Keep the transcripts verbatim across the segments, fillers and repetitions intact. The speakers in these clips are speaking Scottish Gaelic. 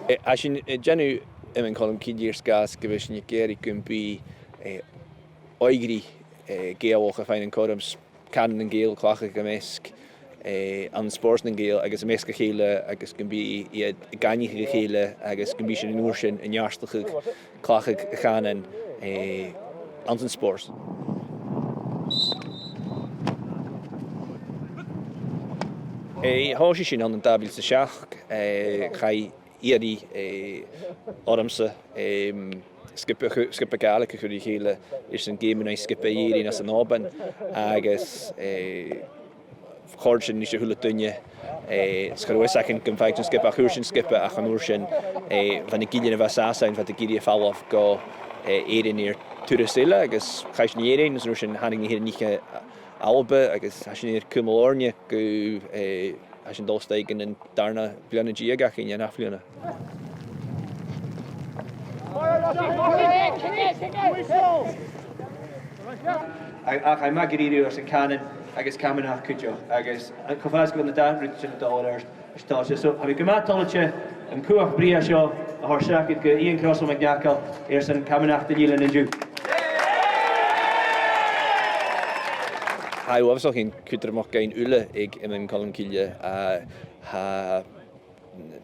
Eh, tha sinn, eh, a' dèanamh Iomain Cholmcille air sgàth 's gu bheil sinn ag iarraidh gum bi, eh, òigridh, eh, Gàidhealach a' faighinn an cothrom s-, cànan nan Gàidheal a chleachdadh am measg, eh, an spòrs nan Gàidheal agus am measg a chèile agus gum bi iad ag aithneachadh a chèile agus gum bi sinn an uair sin a' neartachadh cleachdadh a' chànain, eh, anns an spòrs. Eh, thòisich sinn ann an dà mhìle 's a seachd, eh, chaidh iarraidh, eh, ormsa, em, sgioba a chu-, sgioba Gàidhlig a chur ri chèile airson geama an aghaidh sgioba Èirinn anns an Òban, agus, eh, chòrd sin ris a h-uile duine, eh, 's cha robh fhios againn gum faigheadh sinn sgioba, ach fhuair sinn sgioba, ach an uair sin, eh, bha na gillean a bha an sàs ann, bha iad ag iarraidh a' falbh gu, eh, Èirinn air turas eile, agus chaidh sinn a dh'Èirinn, is an uair sin thàinig na h-Èireannaich a Alba, agus tha sinn air cumail oirnne gu, eh, tha sinn a' dol a-steach dhan dàrna bliadhna deug againn an ath-bhliadhna. Ach, ach tha e math gu dearbh airson cànan agus camanachd cuideachd, agus, eh, cho fad 's gu bheil na dà rud sin a' dol air adhart, is toil leam. So, tha mi gu math toilichte an cumhachd brèagha seo a thoirt seachad gu Iain Crossal MacNeacail airson camanachd an eilein an-diugh. Tha e uabhasach cudromach dhuinn uile aig Iomain Cholmcille, a, tha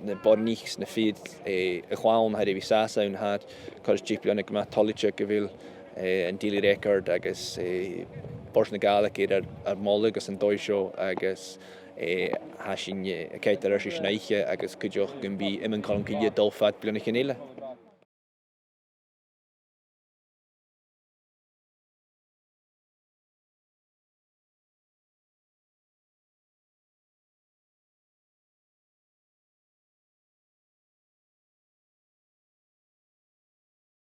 na boireannaich 's na fir, eh, a' chlann a tha air a bhith an sàs ann, tha còrr is deich bliadhna gu math toilichte gu bheil, eh, an Daily Record agus, eh, Bòrd na Gàidhlig air ar, ar moladh anns an dòigh seo agus, eh, tha sinn, eh, a' coimhead air adhart ris an oidhche agus cuideachd gum bi Iomain Cholmcille a' dol fad bliadhnaichean eile.